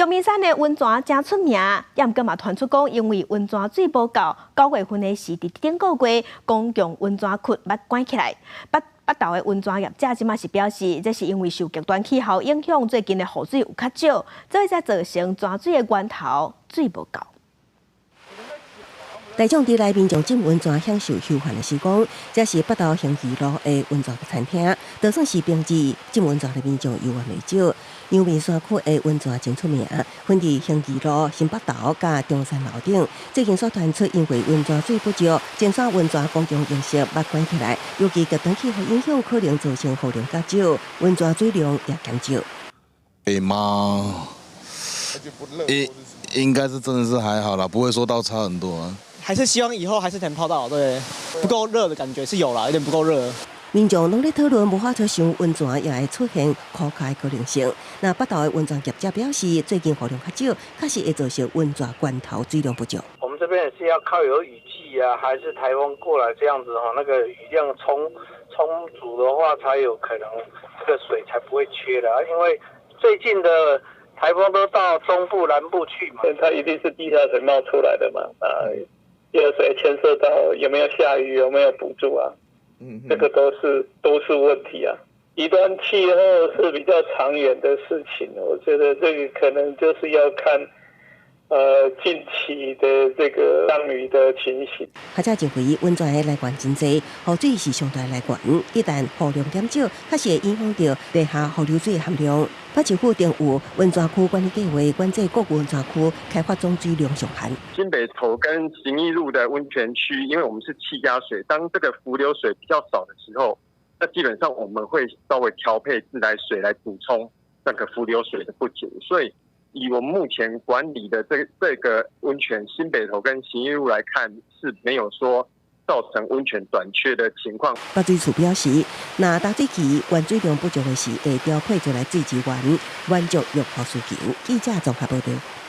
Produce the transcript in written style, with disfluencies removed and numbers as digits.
陽明山的溫泉誠出名，也毋過嘛傳出講，因為溫泉水無夠，9月份的時，佇頂個月公共溫泉區欲關起來。北北投的溫泉業者這馬是表示，這是因為受極端氣候影響，最近的雨水有較少，所以才造成泉水的源頭水無夠。大眾佇內民眾浸溫泉享受休閒的時光，這是北投興義路的溫泉餐廳，就算是平日浸溫泉的民眾猶原袂少。陽明山區的溫泉真出名，分佇興義路、新北投佮中山樓頂。最近煞傳出因為溫泉水不足，前山溫泉公共浴室欲關起來，尤其極端氣候影響，可能造成雨量較少，溫泉水量也減少。會嗎？應該是真的是還好啦，不會說到差很多啊。還是希望以後還是能泡到，對，不夠熱的感覺是有啦，有點不夠熱。民眾攏咧討論無法度賞溫泉，也會出現枯竭的可能性。那北投的溫泉業者表示，最近雨量較少，確實會造成溫泉源頭水量不足。我們這邊也是要靠有雨季啊，還是颱風過來這樣子哈，那個雨量充足的話，才有可能這個水才不會缺的。因為最近的颱風都到中部、南部去嘛，它一定是地下水冒出來的嘛，啊。地下水牽涉到有沒有下雨，有沒有補助啊？這個都是問題啊。極端氣候是比較長遠的事情，我覺得這個可能就是要看，近期的這個降雨的情形。學者認為溫泉的來源真濟，雨水是上大來源。一旦雨量減少，確實會影響到地下伏流水含量。北市府定有溫泉區管理計劃，管制各溫泉區開發總水量上限。新北投跟行義路的溫泉區，因為我們是氣壓水，當這個伏流水比較少的時候，那基本上我們會稍微調配自來水來補充那個伏流水的不足，所以以我們目前管理的這個溫泉新北投跟行義路來看，是沒有說造成溫泉短缺的情況。北水處表示，若大水期原水量不足的時，會調配出來水資源，滿足用戶需求。記者綜合報道。